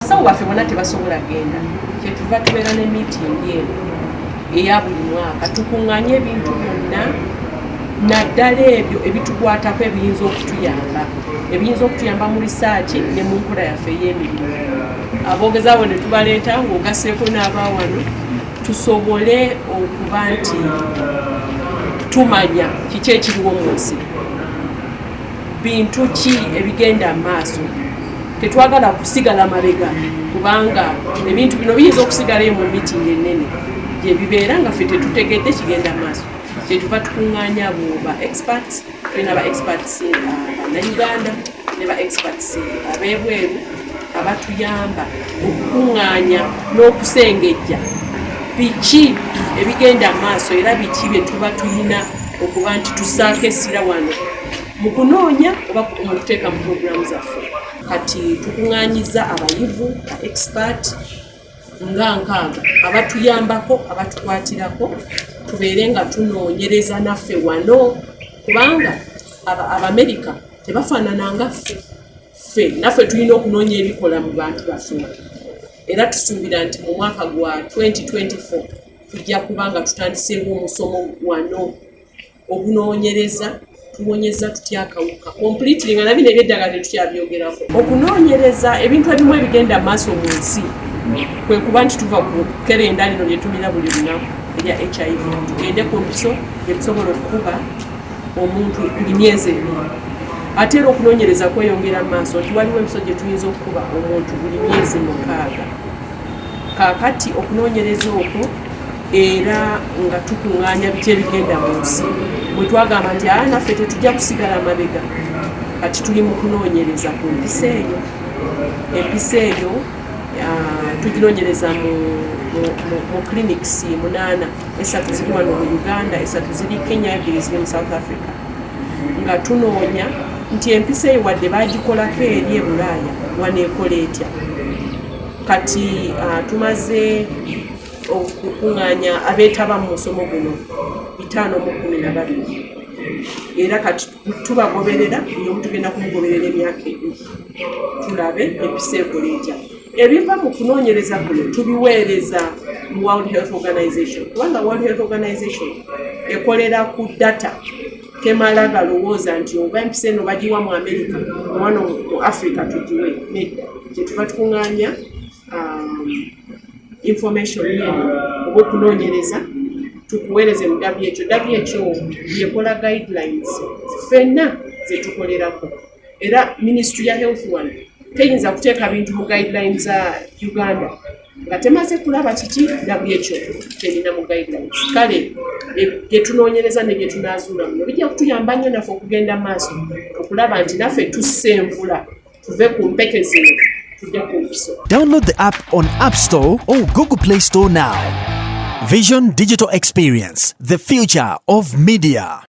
Abasawo baffe bonna tebasobola genda. Kyetuva tubeera ne meeting eno eya buli mwaka, tukuŋŋaanye ebintu byonna, naddala ebyo ebitukwatako, ebiyinza okutuyamba mu research ne mu nkola yaffe ey'emirimu. Aboogezi abo ne tubaleeta ng'ogasseeko n'abawano, tusobole okuba nti tumanya kiki ekiriwo mu nsi, bintu ki ebigenda mu maaso. Tetwagala kusigala mabega, kubanga ebintu bino biyinza okusigalayo mu meeting ennene gye bibeera nga ffe tetutegedde kigenda mu maaso. Kyetuva tukuŋŋaanya abo ba experts. Tulina ba experts Bannayuganda ne ba experts ab'ebweru abatuyamba okukuŋŋaanya n'okusengejja biki ebigenda mu maaso, era biki bye tuba tulina okuba nti tussaako essira wano mu kunoonya oba mu kuteeka mu puroguramu zaffe. Kati tukuŋŋaanyiza abayivu, ba expert nga 60 abatuyambako, abatukwatirako, tubeere nga tunoonyereza naffe wano, kubanga Abamerika tebafaanana nga ffe. Ffe naffe tulina okunoonya ebikola mu bantu baffe. Era tusuubira nti mu mwaka gwa 2024 tujja kuba nga tutandiseewo omusomo wano ogunoonyereza tuwonyeza tutya akawuka completely, nga nabino ebyeddagala tetukyabyogerako. Okunoonyereza ebintu ebimu ebigenda maaso mu nsi kwe kuba nti tuva ku kerenda lino lyetumira buli lunaku erya HIV, tugende ku mpiso gyetusobola okukuba omuntu buli myezi 2. Ate era okunoonyereza kweyongera mu maaso nti waliwo empiso gye tuyinza okukuba omuntu buli myezi 6. Kaakati okunoonyereza okwo era nga tukuŋŋaanya biki ebigenda mu nsi, bwe twagamba nti aa, naffe tetujja kusigala mabega. Kati tuli mu kunoonyereza ku mpiso eyo. Empiso eyo tuginoonyereza mu clinics munaana: esatu ziri wano mu Uganda, esatu ziri Kenya, ebbiri ziri mu South Africa, nga tunoonya nti empiso eyo, wadde bagikolako eri e Bulaaya, wano ekola etya. Kati tumaze okukuŋŋaanya abeetaba mu musomo guno 512, era kati tubagoberera. Buli omu tugenda kumugoberera emyaka 2, tulabe empiso ekola etya. Ebiva mu kunoonyereza kuno tubiweereza mu World Health Organization, kubanga World Health Organization ekolera ku data, temala galowooza nti oba empiso eno bagiwa mu America, wano mu Africa tugiwe. Nedda, kyetuva tukuŋŋaanya information eno oba okunoonyereza, tukuweereze mu WHO. WHO yekola guidelines ffenna zetukolerako, era Ministry ya Health wano teyinza kuteeka bintu mu guidelines za Uganda nga temaze kulaba kiki WHO kyerina mu guidelines. Kale byetunoonyereza ne byetunazuula muno bijja kutuyamba nnyo naffe okugenda maaso okulaba nti naffe tussa envula, tuve ku mpeke zino, tujja ku mpiso. Download the app on App Store or Google Play Store now. Vision Digital Experience, the future of media.